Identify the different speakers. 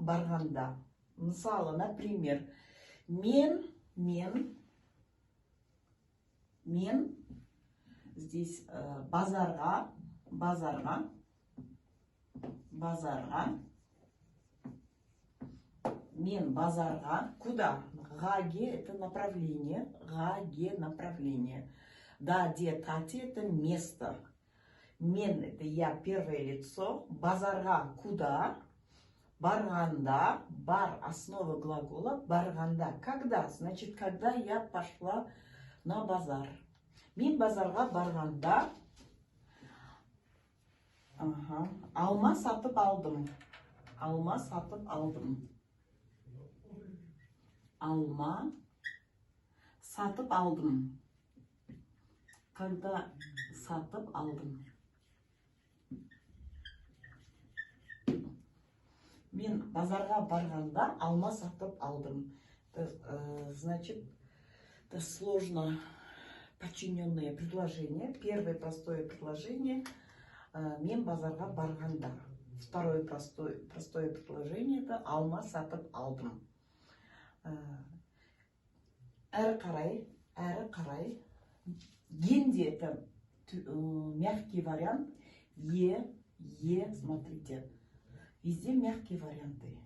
Speaker 1: барғанда. Мысалы, например, мен здесь базарға, базарға, базарға, мен базарға, куда? Ға, ге – это направление, ға, ге – направление. Да, де, та, те – это место. Мен – это я, первое лицо. Базарға – куда? Барғанда, бар – основа глагола, барғанда. Когда? Значит, когда я пошла на базар. Мен базарға барғанда, ага, алма сатып алдым. Алма сатып алдым. Алма сатып алдым. Когда сатып алдым. Мен базарға барғанда алма сатып алдым. Это, значит, это сложно подчиненное предложение. Первое простое предложение мен базарға барғанда. Второе простое предложение – это алма сатып алдым. Әрі қарай генде это мягкий вариант. Е, е, смотрите. Везде мягкие варианты.